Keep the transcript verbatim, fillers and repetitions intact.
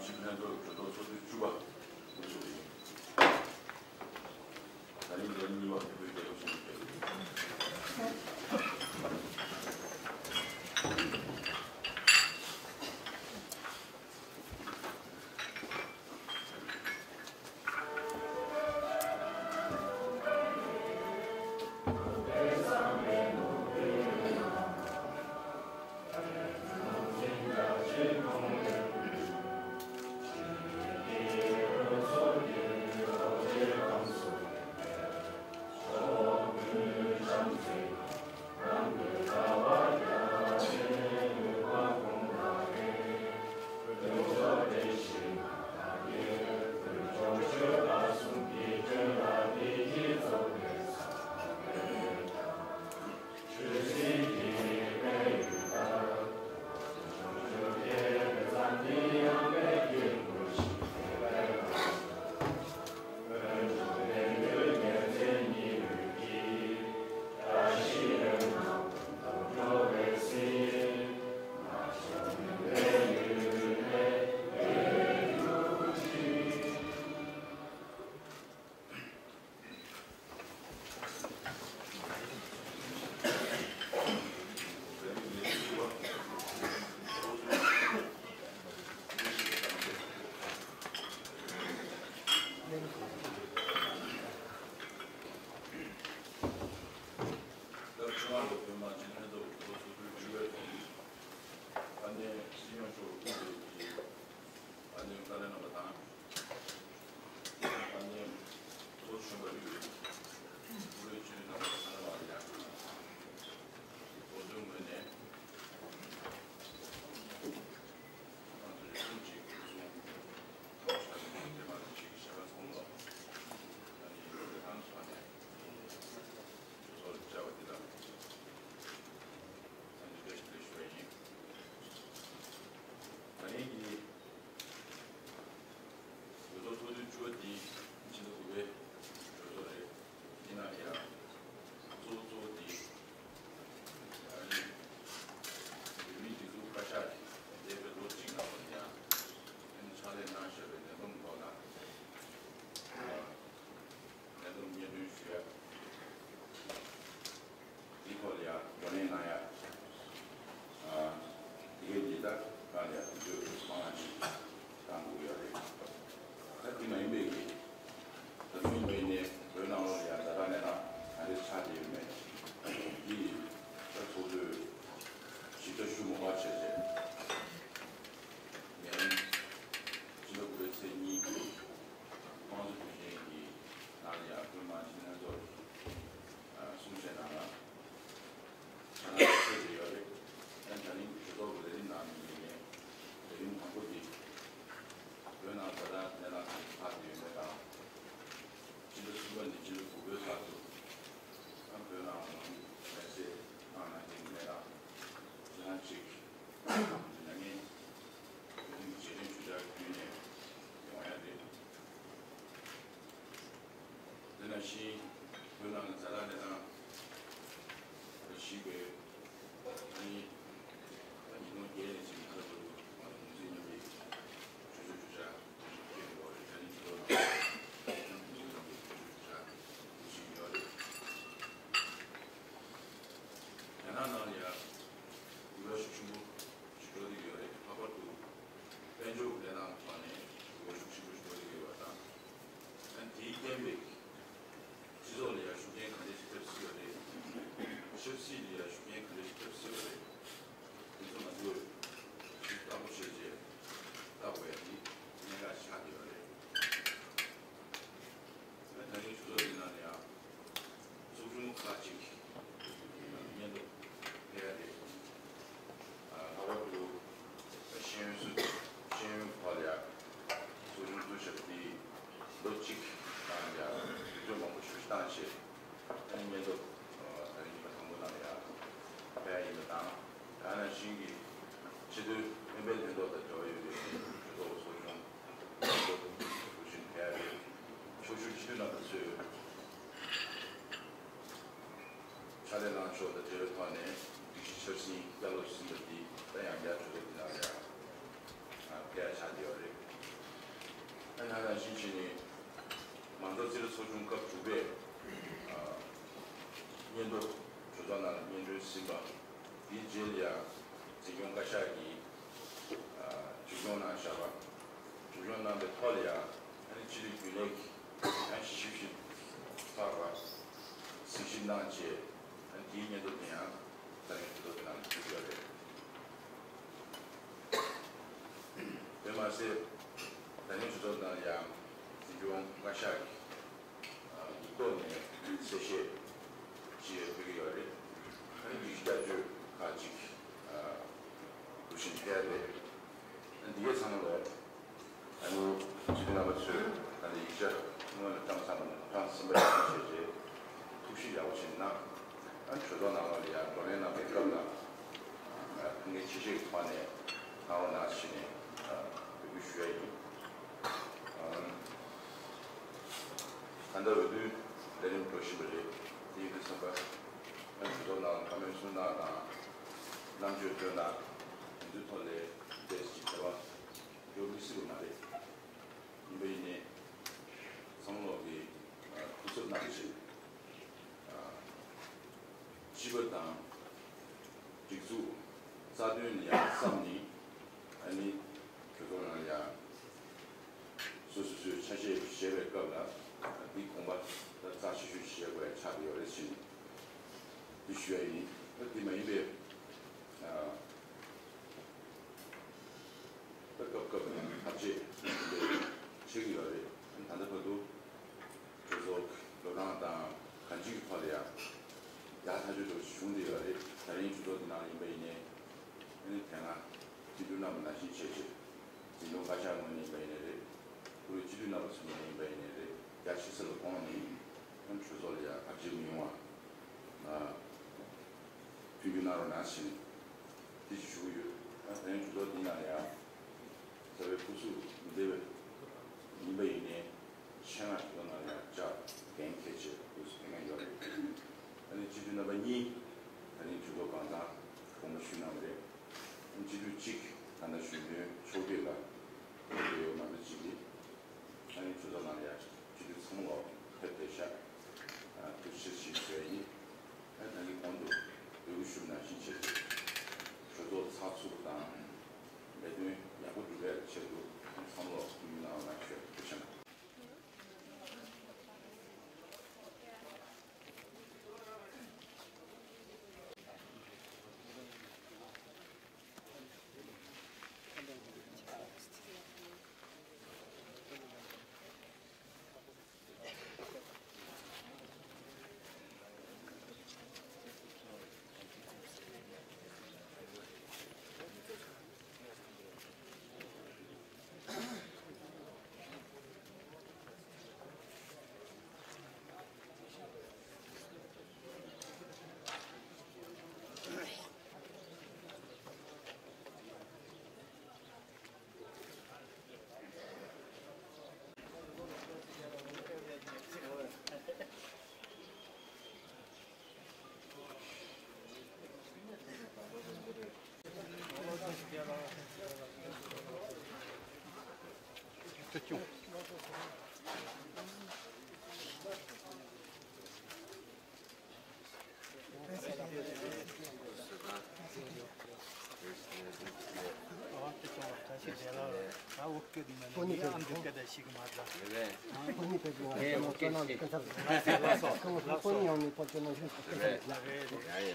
སྤྱི་འཐུས་ལྷན་ཚོགས་གྲོས་ཚོགས་ཚོགས་དུས་བཅུ་པ་འགོ་ཚུགས་པ་ཡིན། ད་རིང་ལོ་གཉིས་པ་འཐུས་མི་རྒྱལ་ཁབ་གཞུང་གི་གྲོས་ཚོགས་ཚོགས་དུས་བཅུ་པ་འདི་ཕྱི་ཟླ་དགུ་པའི་གྲོས་ཚོགས་རེད། ཡིན་ན་ཡང་གཙོ་བོ་གཙོ་བོ་འདི་བོད་མིའི་སྒྲིག་འཛུགས་བཀའ་ཤག་གིས་འདས་པའི་ལོ་གཅིག་ནང་ལ་ཡང་ཕྱག་ལས་གནང་བཞག་པའི་ལས་བསྡོམས་ཐོག་ལ་ལས་བསྡོམས་སྙན་སྒྲོན་ཞུ་ཡ། འདིའི་ཐོག་ལ་ཡང་བགྲོ་གླེང་གནང་ཡ། ཨ། དེ་གའི་ཉེ་ལྟར་ང་ལ་ཡང་དུས་ཚོད་མང་ང་ཞིག་བཏང་དགོས་ཡོད་རེད། ད་དེ་མ་ཡིན་པའི་གི་ད་ཐུན་མོང་ནས་བོད་ནང་ལོགས་ལ་ཡང་ཛ་དྲག་གནས་སྟངས་ག་འདྲ་ཆགས་བསྡད་ཡོད་མེད། འདི་ད་ཚོགས་གཙོས་ཞིབ་ཕྲ་ཞུ་མ་དགོས་བྱས་བྱས། ངས་རང་ཕྱི་ཟླ་དགུ་པའི་ཚེས་གཉིས་ཀྱི་དམངས་གཙོ་དོན་རྐྱེན་གྱི་ནང་ལ་ཡང་བོད་མི་མང་སྤྱི་འཐུས་ལྷན་ཚོགས་ཀྱི་གསུང་བཤད་ནང་ལ། ཁྱེད་རང་ཚོ་ཤེས་ཀྱི་ཡོད་རེད། ཡང་ད་རིང་གྲོས་ཚོགས་ཀྱི་ལས་རིམ་ནང་ནས་ངས་ལས་རིམ་དང་པོ་འདི་བོད་ནང་ཛ་དྲག་གནས་སྟངས་ག་འདྲ་ཆགས་ཡོད་མེད་དང་། ཕྱི་ཟླ་གསུམ་པ་ནས་ཕྱི་ཟླ་དགུ་པའི་བར་དུ་ཡང་བོད་ནང་ལ་མེ་སྲེག་བཏང་གནང་གི་མེད་དང་། ཁྱེད་རང་ཅིག་མྱ་ངན་མྱ་ངན་རྗེས་དྲན་ཞུ་འཆར་བརྒྱུད་ནས་ཡོང་ཡ་རེད། དེ་ནང་བཞིན་བོད་ནང་གི་ཛ་དྲག་གནས་སྟངས་ཞིག་པའི་ཉིན་ཉིན་གུང་བརྒྱད་ནས་བྱས་ནས་ཁ་ཐུག་ང་ཚོ་ངོས་འཛིན་མཉམ་འབྲེལ་གྲོས་ཚོགས་བཅུ་ཆ་སྐྱོད་འགྲོ་བ་རེད། ད་ནི་ཁྱེད་ཚོ་ནང་ངོས་འཛིན་མཉམ་འབྲེལ་གྲོས་ཚོགས་བཅུ་ཆ་ཞིག་ཡོད་རེད། རྒྱ་ནག་ནང་ལ་ཡང་འགྱུར་བ་ཤུགས་ཆེན་པོ་ཞིག་འགྲོ་བསྡད་ཡོད་རེད། ལྷག་པར་དུ་དཔལ་འབྱོར་གྱི་གནས་སྟངས་ཐོག་ནས་འགྱུར་བ་ཤུགས་ཆེན་པོ་ཞིག་འགྲོ་བསྡད་ཡོད་པ་དང་། ཨ་ནི་དེའི་རྐྱེན་པས་སྤྱི་ཚོགས་ལ་ཡང་ཤུགས་རྐྱེན་ག་འདྲ་ཞིག་ཐེབས་སྲིད་པ་རེད། ཆབ་སྲིད་ལ་ཡང་ཤུགས་རྐྱེན་ག་འདྲ་ཞིག་ཐེབས་སྲིད་པ་རེད། དེ་ཚོ་ང་ཚོས་ཞིབ་ཏུ་བརྟག་པ་བྱས་རྗེས་བལྟ་དགོས་ཡ་དེ་གནད་འགག་ཆགས་བསྡད་ཡོད་རེད། ད་རིང་ཆུ་ཚོད་འདི་ནང་ལ་ཡང་ཚོགས་ཆུང་ཁག་ཅིག་སྙན་ཐོ་ཕེབས་ཡ་རེད། ལྷག་པར་དུ་ཤེས་ཡོན་སྲིད་ཤེས་ཡོན་ཐོག་ལ་ཡང་ཚོགས་ཆུང་བཙུགས་བཞག་པ་འདི་ལོ་གཅིག་ནང་ལ་ཡང་དུས་ཚོད་མང་པོ་ཞིག་བཏང་བྱས། ཨ་ནི་སྙན་ཐོ་ད་རིང་ཉི་མ་དང་པོ་ནང་ལ་ཡང་ཕེབས་ཡ་ཡིན་པ་དང་། ད་ནང་བཞིན་གྱི་སྤྱི་འཐུས་ཨེ་མ་པའི་ལྷན་ཚོགས་དང་འབྲེལ་བ་ཡོད་པའི་གྲོས་ཚོགས་ཚོགས་ཆུང་ཚོགས་ཆུང་ཕེབས་ཡ་རེད། ཕྱོགས་བཞུགས་སྤྱི་འཐུས་རྣམ་པ་ཚོས་ཕྱག་ལས་གནང་ཕྱོགས་དང་འབྲེལ་བའི་ཐོག་ནས་སྒྲིག་གཞི་འཆར་ཟིན་བསྐྱར་ལོག་ཟིན་པ་འདི་ད་ཡང་བསྐྱར་གྲོས་ཚོགས་འདི་ནང་ལ་ཡང་ཕེབས་ཡ་ཆགས་བསྡད་ཡོད་རེད། ཡང་ནང་བཞིན་བྱས་ནས་མང་ཚོགས་རྩིས་རིག་ཚོགས་ཆུང་སྐབས་དྲུག་པས་ཨ་སྙན་ཐོ་གྲོས་ཚོགས་ནང་ལ་སྙན་སྒྲོན་ཟིན་པ། དེའི་རྗེས་ལ་ཡང་འཛིན་སྐྱོང་བཀའ་ཤག་གིས་ཨ་བཅོས་སྐྱོང་གནང་བཞག་པ། བཅོས་སྐྱོང་གནང་པའི་ཐོག་ལ་ཡང་ཨ་ནི་སྤྱི་འཐུས་རྒྱུན་ལས་ཀྱིས་ཡང་ཞིབ་ཞིབ་ཚགས་པར་གཟིགས་ཞིབ་གནང་རྗེས། ཨ་ནི་དེའི་སྙན་ཐོ་དེ་ཡང་ད་རིང་གྲོས་ཚོགས་ནང་ལ་ཕུལ་ཡོད་རེད། དེ་མ་ཟད། ད་ནི་གྲོས་ཚོགས་ནང་ཡང་འཛིན་སྐྱོང་བཀའ་ཤག་གིས་ཨ་ཡིག་ཐོག་ནས་གསལ་བཤད་ཅིག་ཕུལ་གྱི་ཡོད་རེད། ཨ་ནི་འདི་བསྐྱར་བཅོས་ཁག་ཅིག་ཨ་འདུག་བཞིན་ཕེབས་རེད། ཨ་ནི་འདི་གའི་ཚང་མ་ལོ། ཨ་ནི་སྤྱི་འཐུས་རྣམ་པ་ཚོས་ད་ནི་ཡིག་ཆ་སྔོན་ལ་བཀྲམ་ཚར་བ་ནས་བཀྲམ་ཟིན་པ་ཡིན་ཞེས་བྱས། ཐུགས་ཞིབ་ཡག་པོ་བྱས་གནང་། ཨ་ནི་གྲོས་ཚོགས་ནང་ལོགས་ལ་ཡང་བགྲོ་གླེང་གནང་བའི་སྐབས་ལ་ཨ་ཕན་ཁེ་ཆེ་ཤོས་ཀྱི་ཐོག་ནས་གནང་རོགས་གནང་ཞེས་ནས་ཨ་འབོད་སྐུལ་ཞུ་ཡ་ཡིན། ཨ་ད་ལྟ་འོས་བསྡུའི་ལས་རིམ་འགྲོ་བཞིན་པ་རེད། དེ་ཡིན་དུས་ཙམ་པ་ཨ་གྲོས་ཚོགས་ནང་ལ་བཀའ་མོལ་གསུང་སྟངས་དང་རྣམ་དཔྱོད་སྟོན་སྟངས་དེ་ཚོའི་ཐོག་ལ་ཏོག་ཙམ་འགལ་བ་འགྲོ་མི་སྲིད་པ་མ་རེད། ཡིན་པ་ཡིན་ནའི་ཚང་མ་ལོག་གིས་ཨ་སྐུ་ཚབ་གནང་བྱས་ཨ་སྤྱི་པ་དང་སྒྲིག་འཛུགས་རྩ་དོན་ལ་ཡང་བསམ་ནས་ཨ་ནི་གྲོས་ཚོགས་ནང་ལ་ཡང་སོ་སོ་སོའི་ཆ་ཤས་བཞེས་པའི་སྐབས་ལ་འདི་དགོངས་པ་ད་རྩ་ཆེ་ཤོས་བཞེས་དགོས་ཡ་ཆགས་ཀྱི་ཡོད་རེད་ཟེར་ནས་འདི་ཞུ་ཡ་ཡིན། ད་འདི་མ་ཡིན་པའི་ཨ། ད་སྐབས་སྐབས་ནས་ཐབས་ཤེས་བྱེད་ཀྱི་ཡོད་རེད། ད་ལྟ་བར་དུ་གྲོས་ཚོགས་ཀྱི་ལོ་གྲངས་དང་གང་ཅིའི་ཐོག་ལ་ཡང་ཡག་ཐག་ཆོད་འགྲོ་བྱུང་བསྡད་ཡོད་རེད། ད་རིང་གྲོས་ཚོགས་འདི་ནང་ལ་ཡིན་པ་ཡིན་ནའི་ཨ་ནི་དེ་སྔ་སྤྱི་འཐུས་རྣམ་པ་ནང་བཞིན་བྱས་བྱས་འཛིན་སྐྱོང་བཀའ་ཤག་ངོས་ནས་ཡིན་པ་ཡིན་ནའི་རེད། བོད་རིགས་སྤྱི་འཐུས་རྣམ་པ་ཚོ་ནས་ཡིན་པ་ཡིན་ནའི་རེད། རྒྱ་ཆེ་ས་ལ་དགོངས་ནས་ཨ་ནི་གྲོས་ཚོགས་ལ་ཡང་བར་ཆད་མི་ཡོང་བ། མཐུན་འགྱུར་གནང་རོགས་གནང་ཞེས་ནས་དེ་ཞུ་གི་ཡོད། ད་ཡང་གྲོས་ཚོགས་འདི་ནང་ཡང་རྩ་བའི་སྐུ་གཟུགས་མི་བདེ་བའི་ཡིན་པ་ཡིན་ནའི་ཆེད་མངགས་གྲོས་ཚོགས་ནང་ཡང་བཅར་འགན་འཁྱེར་བྱས་སྐུ་གཟུགས་ཕན་མཁན་ཡོད་རེད། ད་ནི་སྤྱི་འཐུས་རྣམ་པ་གཉིས་ད་ནི་གྲོས་ཚོགས་གང་ཚང་དགོངས་པ་ཞུས་གནང་བ་རེད། སྤྱི་འཐུས་གཅིག་ད་ལྟ་གཞོན་དོན་ཕྱོགས་སྒྲིག་ལ་ཕེབས་ཡོད་མ་གཏོགས་གཅིག་གིས། ཨ་ནི་གྲོས་ཚོགས་ནང་ལ་ཡང་སྤྱི་འཐུས་ཚང་མ་ལོག་ཕེབས་བསྡད་ཤག་ཨ་ཐུགས་རྗེ་ཆེ་ཞུ་ཡ་ཡིན། ཨ་ད་གིན་གོང་དུ་འབོད་སྐུལ་ཞུས་པ་ནང་བཞིན་བྱས་ཏེ་གྲོས་ཚོགས་ཚགས་ཚུད་པ་དང་ལས་དོན་ཡག་པོ་སྒྲུབ་པའི་ཆེད་དུ་ཨ་ཚང་མ་ལོག་མཐུན་འགྱུར་གནང་རོགས་གནང་ཞུ་ཡ་ཐུགས་རྗེ་ཆེ་གནང་། ཡ་ཡ།